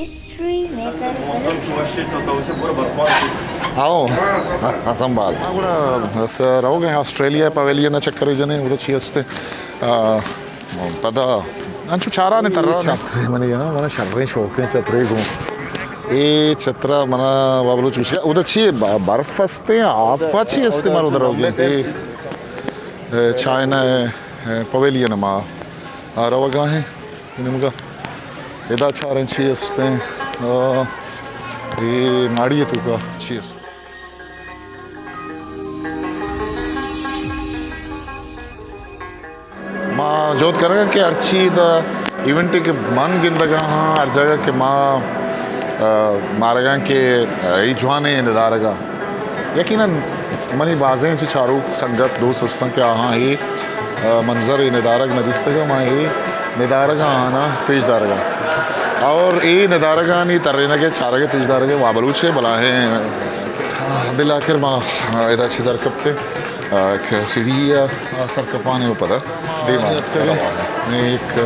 History maker Balochi. آؤ، سنبھال۔ ہاں، گڑا بس روگ ءَ آسٹریلیا پویلین ءَ چکرے جنیں، ادا چی ہستے؟ آ، پدا انچو چارانے ترا۔ اے چترے منی، ہاں، منا شریں شوقیں چترے گوں۔ اے چترا منا بابلو چوش۔ ادا چی ب-، برف ہستے، آپ چی ہستے، مارو دروگی۔ اے، اے، چائنا ءِ، اے، پویلین ما آ روگا ہیں۔ نیمگا ادا چاریں چی است ایں؟ آ، اے ماڑی ءِ توکا چی است؟ ما جہد کنگا کہ ہرچی دا ایونٹ کہ من گندگا ہاں، ہر جگہ کہ ما، آ، مارگا کہ اے جوانیں ندارگا۔ یقیناً منی بازیں چہ چاروک سنگت دوست ہستاں کہ آہاں اے، آ، منظر، اے ندارگ نہ دیستگ، ما اے ندارگ آہانا پیش دارگا اور اے ندارگانی ترینگ ءَ چارگ ءَ پیش دارگ ءَ وابلوچ ءِ بلاہیں، آ، بالآخر ما، آ، ادا چہ در کپتے، آ، کہ سیڑھی ءَ، آ، سر کپانے و پدا دیما روان ایں۔ اے یک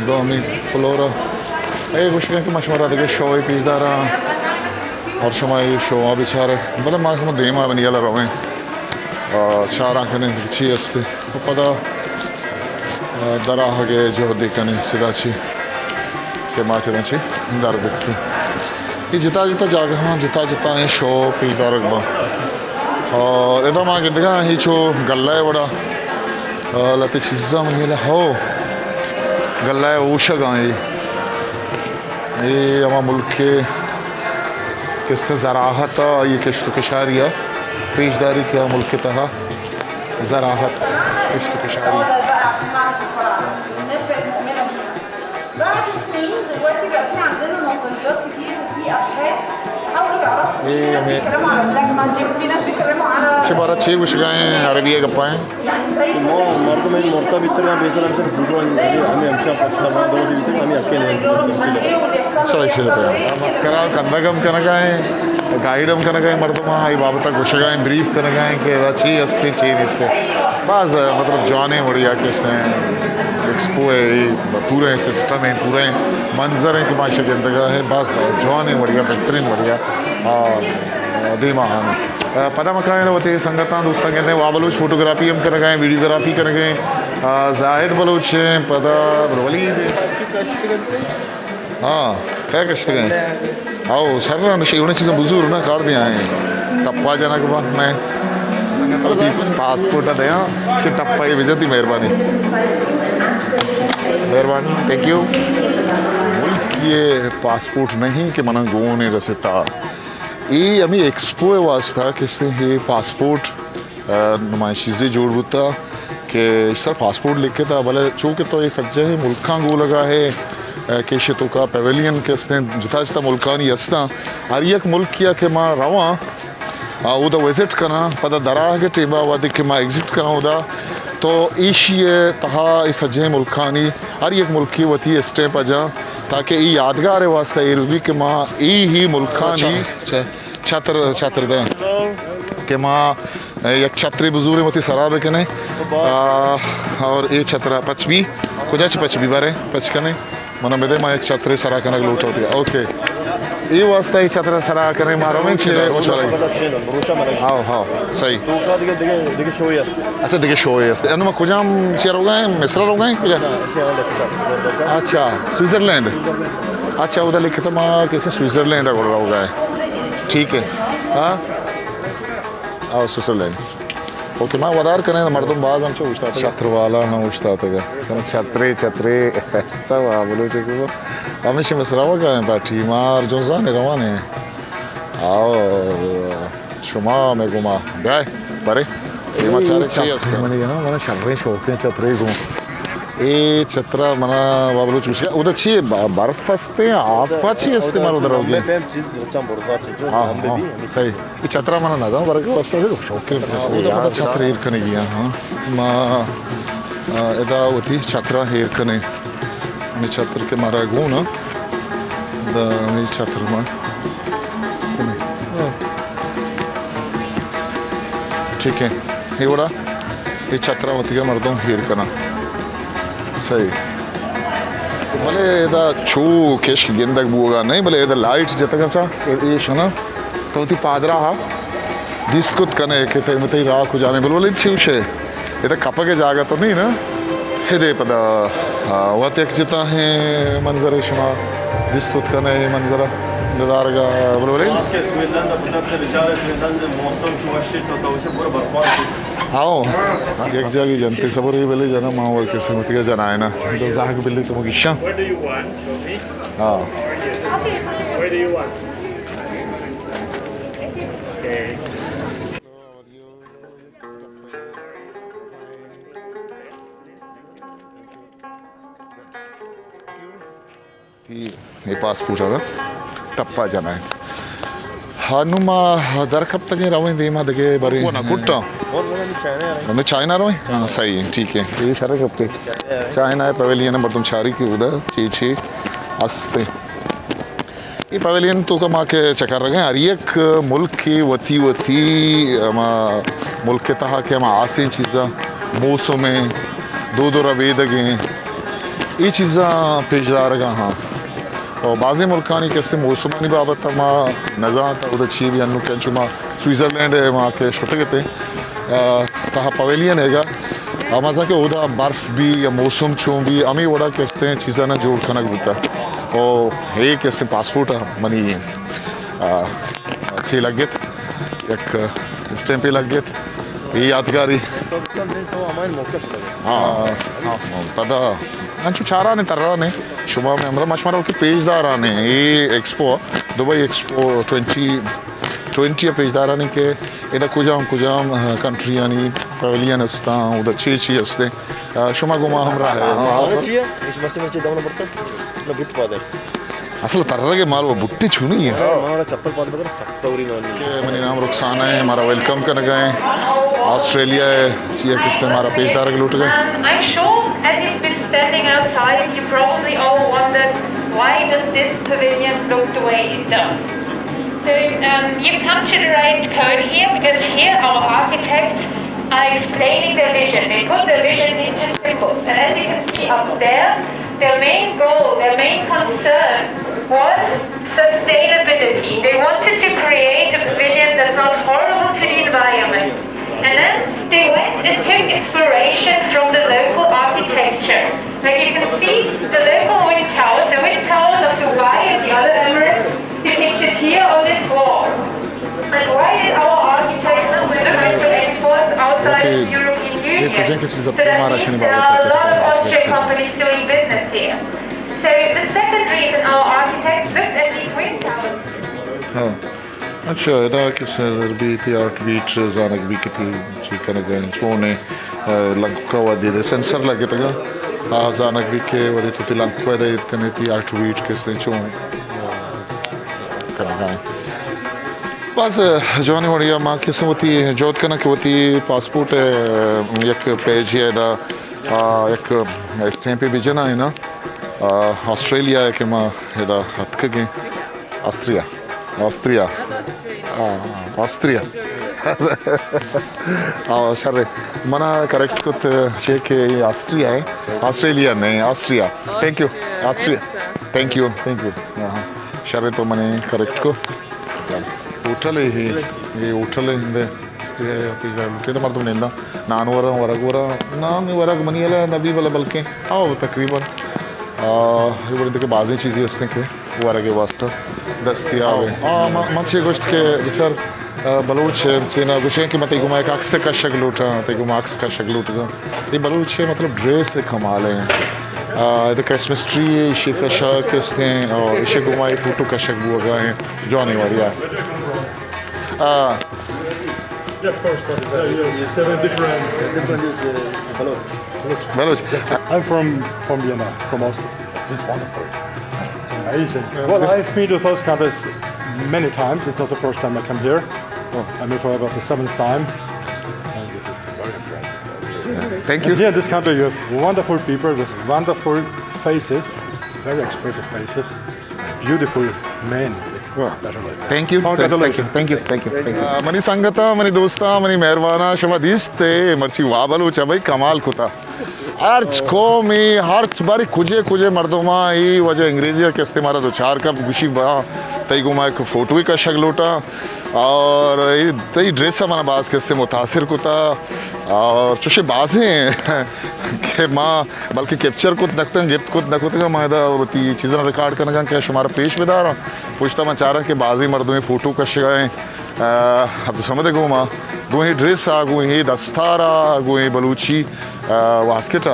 دومی فلور ءَ۔ اے گوشگاں کہ ما شمارا دگہ شوئے پیش داراں اور شما اے شو ءَ بچارے۔ بلے ما شما دیما بنی یلا رویں۔ آ، چاراں کنیں کہ چی است۔ و پدا، آ، در آہگ ءِ جہدے کنیں چدا چی کہ ما چدا چی در بکتیں۔ اے جتا جتا جاگہاں جتا جتا ایں شو پیش دارگ باں۔ اور ادا ما گندگاں اے چو گلہ ءِ وڑا، آ، لہتے چیزاں منی ہلا ہو گلہ ءِ ہوشگاں اے۔ اے ہما ملک ءِ کہ است زراعت ءَ، آئی کشت و کشاری ءَ پیش داری کہ آ ملک ءِ تہا زراعت، کشت و کشاری۔ اے ہمیں شمارا چے گوشگائیں، عربی ءَ گپائیں۔ ما مردم این مرتا بیتگاں، بے سر ہمشہ فوٹو ہمیں، ہمیں ہمشہ پشتا ما دو بیتگ، ہمیں اکے نہیں۔ اچھا، ایشی ءَ پہ مسکرا کندگ ہم کنگا ایں، گائیڈ ہم کنگا ایں مردم، آئی بابت ءَ گوشگا ایں، بریف کنگا ایں کہ ادا چی ہستے، چی نیستے۔ باز، مطلب، جوانیں وڑیا کہ است ایں، ایکسپو ہے، پورے سسٹم ہے، پورے منظر ہے کہ ما شہ گندگا ہے، باز جوانیں وڑیا، بہترین وڑیا، آ، دیما آں۔ آ، پدا ما کائیں وتی سنگتاں، دوستاں گندیں، وابلوچ فوٹوگرافی ہم کنگا ایں، ویڈیوگرافی کنگا ایں، آ، زاہد بلوچ ایں، پدا ولید ایں۔ ہاں، کئے کشتگ ایں؟ آؤ، شر نشی، انہیں چیزاں بزور نہ کار دیا ایں۔ ٹپا جنک با، میں سنگت وتی پاسپورٹ دیاں، شی ٹپا یہ بجتی، مہربانی۔ مہربانی، تھینک یو۔ ملک یہ پاسپورٹ نہیں کہ منا گون رستا۔ اے ہمیں ایکسپو ءِ واسطہ کسے ہے پاسپورٹ، آ، نمائشی چیزے جوڑ بوتا کہ سر پاسپورٹ لکھتا، بلے چونکہ تو اے سجہیں ملکاں گولگا ہے، آ، کہ ایشی توکا پویلین کہ استیں، جتا جتا ملکانی استاں، ہر یک ملکیا کہ ما رواں، آ، اودا وزٹ کناں، پدا دراہگ ٹیما وہدے کہ ما ایگزٹ کناں اودا، تو ایشی تہا اے سجہیں ملکانی ہر یک ملکی وتی اسٹیمپ جاں۔ تاکہ اے یادگار ءِ واسطہ ایر بی کہ ما اے ہی ملکانی اچھا، اچھا۔ چھتر، چھتر دیں کہ ما یک چھترے بزوریں وتی سرا بکنیں۔ آ، اور اے چھترا پچ بی، کجا چہ پچ بی بارے، پچ کنیں۔ منا بدے، ما یک چھترے سرا کنگ لوٹا ہوتی۔ اوکے۔ اے واسطہ اے چھترا سرا کنیں، ما رویں چے روچ والا۔ آؤ، ہاؤ، صحیح۔ اچھا، دگہ شوئے است۔ انو ما کجام چی روگا ہیں؟ مصر روگا ہیں کجا؟ اچھا، سوئٹزرلینڈ۔ اچھا، ادھر لکھتا ما کسے سوئٹزرلینڈ روگا ہیں۔ ٹھیک ہے۔ ہاں؟ آؤ، سوئٹزرلینڈ۔ اوکے، ما ودار کنیں، مردم باز ہم چو اوشتاتگا۔ چھتر والا ہم اوشتاتگا۔ چلو، چھترے، چھترے۔ استا وا بلوچ کو۔ ہمیشہ مصر روگا ہیں پارٹی، مار جو زانے روانے ہیں۔ آؤ۔ شما مئے گوما بیائے، برے۔ اے دیما چارے چی است؟ منی، ہاں، منا شریں شوقیں چترے گوں۔ اے چترا منا بابلو چوشیا، اودا چی ب-، برف ہستے، آپ چی ہستے، مارو دروگی۔ ہاں، ہاں، صحیح۔ اے چترا منا نہ دا، برے بس شوقیں۔ ہاں، اودا یار، چتر ایر کنگی، ہاں۔ ما، آ، ادا وتی چترا ایر کنیں۔ ہمے چتر کہ مارا گون ءَ، دا ہمے چتر ما کنیں۔ ٹھیک ہے، اے وڑا اے چترا وتی کا مردم ہیر کنا۔ صحیح۔ بلے ادا چو کشک گندگ بوگا نہیں، بلے ادا لائٹ جتگا چا، اے، اے شنا تو وتی پادراہا دیست کت کنے کہ تئی، تئی راہ کجامیں۔ بلے، بلے چی گوشے؟ ادا کپگ جاگہ تو نہیں نا؟ ہدے پدا، آ، وت یک جتا ہیں منظر شما دیست کت کنے، اے منظر ندارگا۔ بلے، بلے۔ رات کے سویدن دا پتر تے بیچارے سویدن دے موسم چو وشی تو تو اسے پورا برفان۔ آؤ، یک جاگی جنتے صبر ہی بلے جنا ما وہ کسے متگا جنائے نا۔ تو زاہک بلے تو مگیشاں۔ What do you want? Show me. ہاں۔ Where do you want? Okay. تئی اے پاسپورٹ ءَ ٹپا جنائیں۔ ہاں، نوں ما در کپتگیں، رویں دیما دگہ بریں۔ کون ءَ؟ کٹاں؟ نوں چائنا رویں؟ ہاں، صحیح ہے، ٹھیک ہے۔ اے سر کپتے۔ چائنا ءِ پویلین ءَ مردم چاری کہ اودا چے چے است۔ اے پویلین ءِ توکا ما کہ چکر رگیں، ہر یک ملک ءِ وتی وتی ہما ملک ءِ تہا کہ ہما آسیں چیزاں، موسم ءِ دود ءُ ربیدگ ءِ اے چیزاں پیش دارگا ہاں۔ اور بازیں ملکانی کہ استیں موسمانی بابت ما نزانت، اودا چی بھی انو کہ انچو ما سوئٹزرلینڈ ءَ ما کہ شتگ اتیں، آ، تہا پویلین ایگا، آ، ما زاناں کہ اودا برف بھی یا موسم چون بھی، ہمیں وڑا کہ استیں چیزاں جوڑ کنگ بوتا۔ اور اے کہ استیں پاسپورٹ منی، آ، چی لگت، یک اسٹیمپے لگت، اے یادگاری۔ ہاں، ہاں، پدا انچو چارانے ترانے، شما میں ہمراہ، ما شمارا کہ پیش دارانے، اے expo, Dubai expo twenty twenty ءَ پیش دارانے کہ ادا کجام کجام، آ، کنٹریانی پویلین استاں، ادا چی چی استیں۔ آ، شما گوں ما ہمراہ ہے۔ ہاں، ہاں۔ چی ہے؟ اس مرچی مرچی دمنا پڑتا؟ نہ بوٹ پادے۔ اصل ترگ مال و بوٹی چونی ہے۔ ہاں، ہمارا چپل پاد بگر سخت دوری نہ ہوئی۔ کہ منی نام رخسانہ ہے، ہمارا ویلکم کنگا ہیں۔ آسٹریلیا ہے، چی ہے کس نے ہمارا پیش دارگ لوٹ گئے۔ Um, I'm sure as you've been standing outside, you probably all wondered, why does this pavilion look the way it does? So, um, you've come to the right code here, because here our architects are explaining their vision. They put their vision into symbols. And as you can see up there, their main goal, their main concern was sustainability. They wanted to create a pavilion that's not horrible to the environment. And then they went and took inspiration from the local architecture. Like you can see, the local wind towers, the wind towers of Dubai and the other Emirates depicted here on this wall. And why did our architects look at the exports outside of the European Union? So that means there are a lot of Austrian companies doing business here. So the second reason our architects looked at these wind towers. اچھا، ادا کہ سر بیت art bat Zhang be کہ تئی چی کنگ ءَ، چون ءَ، لنکک ءَ وھدے دے سینسر لگتگ ءَ، آ زانگ بی کہ وھدے تو تئی لنکک ءَ دے اتکنے تئی آرٹ بیٹ کہ سے چون، آ، کنگ ءَ۔ باز جوانیں وڑے ءَ ما کہ سے وتی جہد کناں کہ وتی پاسپورٹ ءِ یک پیج ءَ ادا، آ، یک اسٹیمپے بجنائیناں، آ، آسٹریلیا ءَ کہ ما ادا اتکگیں۔ آسٹریا۔ آسٹریا۔ آ، آسٹریا۔ آ، شر۔ منا کریکٹ کت شے کہ اے آسٹریا ہے۔ آسٹریلیا نہیں، Austria. Thank you. Austria. Thank you, thank you. ہاں، ہاں۔ شر تو منے کریکٹ کو۔ ہوٹل ہے، اے ہوٹل ہے اندے۔ آسٹریا پیش دار لوٹے تو مردم ننداں۔ نان ورا، ورگ ورا۔ نان ورگ منی والا نبی والا بلکیں۔ آؤ تقریباً۔ آ، اے وڑیں دگہ بازیں چیزے ہستیں کہ ورگ ءِ واسطہ دستیاب ہیں۔ آ، ما، من چے گوشت کہ بچار، آ، بلوچ ہے، چے نہ گوشیں کہ من تئی گوما یک عکس کشگ لوٹاں، تئی گوما عکس کشگ لوٹگاں۔ اے بلوچ ہے، مطلب ڈریس ہے کمال ہیں۔ آ، ادا کرسمس ٹری ہے، ایشی کشگ کستیں، اور ایشی گوما اے فوٹو کشگ بوگا ہیں، جوانی وڑیا۔ آ، Yeah, of course, but it's, uh, yeah, it's seven different. Different is, uh, is Baloch. Baloch. I'm from, from Vienna, from Austria. This is wonderful. It's amazing. Yeah, well, this I've been to those countries many times. It's not the first time I come here. Oh. I'm here for about the seventh time. And this is very impressive. Thank you. And here in this country, you have wonderful people with wonderful faces, very expressive faces. Beautiful men, especially. Thank you. Congratulations. Thank you, thank you, thank you. آ، منی سنگتاں، منی دوستاں، منی مہرباناں، شما دیست اے مرچی وا بلوچ ءَ بھئی کمال کتا۔ ہرچ قومے، ہرچ بارے کجے کجے مردماں اے وجہ انگریزی ءَ کہ استیں مارا دوچار کپت، گوشی با تئی گوما یک فوٹوے کشگ لوٹاں اور اے تئی ڈریس ءَ منا باز کسے متاثر کتا اور چوشیں بازیں کہ ما بلکہ کیپچر کت نہ کتگ، گپت کت نہ کتگ، ما ادا وتی چیزاں ریکارڈ کنگاں کہ شمارا پیش بداراں۔ پشتا من چاراں کہ بازیں مردمے فوٹو کشگا ایں۔ آ، عبدالصمد ءِ گوما، گوں اے ڈریس ءَ، گوں اے دستار ءَ، گوں اے بلوچی، آ، واسکٹ ءَ۔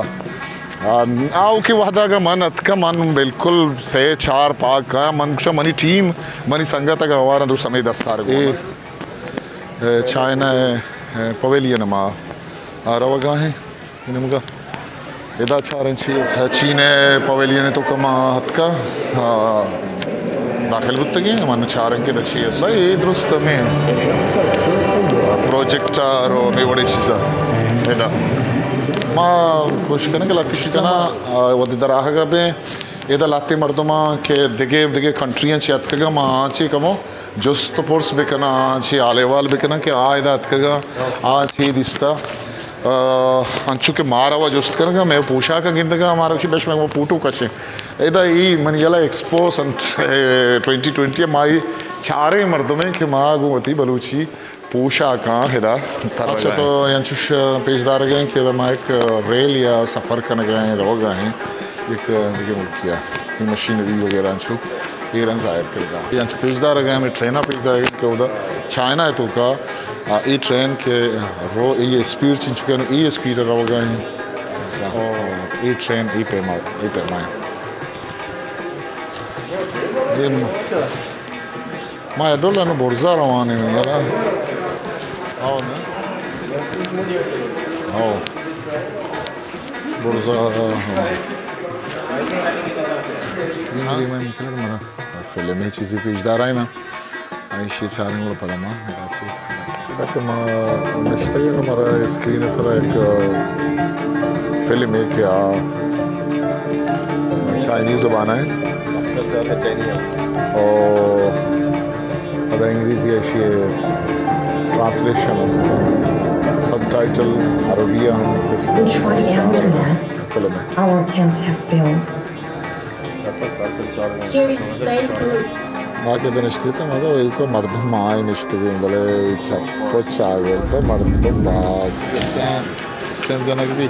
آ، آؤکیں وہد ءَ اگاں من اتکاں، من بالکل سئے چار پاک کایاں۔ من گوشاں منی ٹیم، منی سنگت اگاں ہوار اَنت، درست ہمے دستار ءِ گوما۔ اے، اے، چائنا ءِ، اے، پویلین ءَ ما، آ، روگا ایں۔ اے نیمگا ادا چاریں چی است؟ چین ءِ پویلین ءِ توکا ما اتکا، آ، داخل بوتگیں، من چاریں کہ ادا چی است۔ بھائی، اے درست ہمے پروجیکٹر و ہمے وڑیں چیزاں۔ ادا ما کوشش کنیں کہ لہتے چیزاں ما، آ، وتی در آہگا بیں۔ ادا لہتے مردماں کہ دگہ دگہ کنٹریاں چہ اتکگاں، ما آں چہ کمو جست و پرس بکناں، آں چہ حال احوال بکناں کہ آ ادا اتکگاں، آ چی دیستا۔ آ، انچو کہ مارا وا جست کنگا، مئے پوشاک گندگا، مارا گوشی بیا شمئے گوما فوٹو کشیں۔ ادا ای منی یلا ایکسپو سنٹ، اے، ٹوئنٹی ٹوئنٹی، ما ای چاریں مردمیں کہ ما گوں وتی بلوچی پوشاکاں ادا ترگا ایں۔ اچھا، تو انچوش پیش دارگا ایں کہ ادا ما ایک ریل یا سفر کنگا ایں، روگا ایں۔ یک دگہ ملکے ءَ اے مشینری وغیرہ انچو ایراں ظاہر کرگا۔ اے انچو پیش دارگا ایں، ہمے ٹرین ءَ پیش دارگا ایں کہ اودا چائنا ءِ توکا، آ، اے ٹرین کہ رو، اے اسپیڈ چنچو کہ اے اسپیڈ ءَ روگا ایں۔ او، اے ٹرین اے پیما، اے پیما ایں۔ اے م-، ما اے ڈول انو برزا روان ایں یارا۔ آؤ نا۔ آؤ۔ برزا، ہاں۔ دیما دیما ممکن ہے تمہارا فلم ہی چیزیں پیش دار آئے نا۔ ایشی چاریں گڑا پدا ما۔ ادا کہ ما نشتگیں، مارا اسکرین ءِ سرا یک فلمے کہ آ چائنی زبان ءَ ایں۔ او پدا انگریزی ءَ ایشی ٹرانسلیشن است، سب ٹائٹل عربی ءَ ہم است۔ فلم ءِ۔ ما کہ ادا نشتگ اتاں، ما گو ایوکا مردم آئی نشتگیں، بلے چپ و چاگرد مردم باز است ایں۔ اسٹیمپ جنگ بی،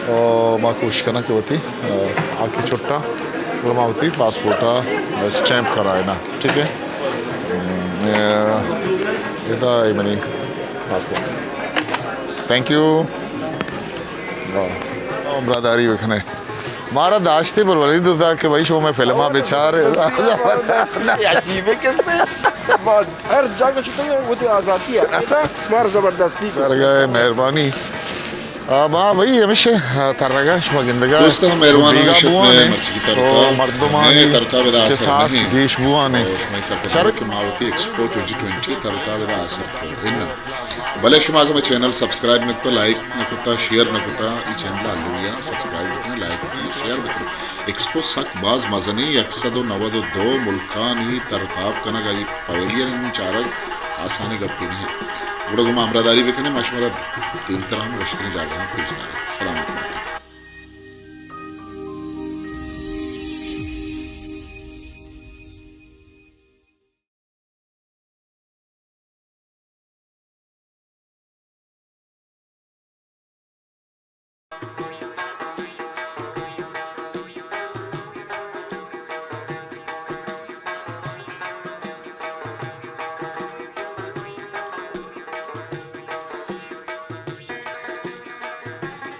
او ما کوشش کناں کہ وتی، آ، آ کہ چٹاں، گڑا ما وتی پاسپورٹ ءَ اسٹیمپ کرائیناں، ٹھیک ہے؟ اے، ادا اے منی پاسپورٹ۔ Thank you. واہ۔ ہمراہداری بکنے۔ مارا داشتے پر ولید دا کہ بھائی شما مئے فلم ءَ بچار۔ عجیب ہے کسے۔ ہر جگہ شتگ وتی آزادی ہے۔ مار زبردستی۔ درگاہ مہربانی۔ آ، ما بھئی ہمیشہ، آ، ترگا شما گندگا۔ دوستاں، مہرباناں، بیگا شت بوان نے، مرچی کی ترتا۔ او مردمانی ترتا بدا اثر کساس نہیں۔ گیش بوان نے۔ او شما حساب کرتا کہ ما وتی ایکسپو ٹوئنٹی ٹوئنٹی ترتا بدا اثر کو۔ انا۔ بلے شما اگہ مئے چینل سبسکرائب نہ کتا، لائک نہ کتا، شیئر نہ کتا، ای چینل المی آ سبسکرائب بکنے، لائک بکنے، شیئر بکنے۔ ایکسپو سک باز مزنیں، یک سد و نود و دو ملکانی ترتاب کنگ، آئی پویلین چارگ آسانی گپے نہ انت۔ گڑا گوں ما ہمراہداری بکنے، ما شمارا دیمترا ہم گوشتگیں جاگہاں پیش داریں۔ سلامت بات۔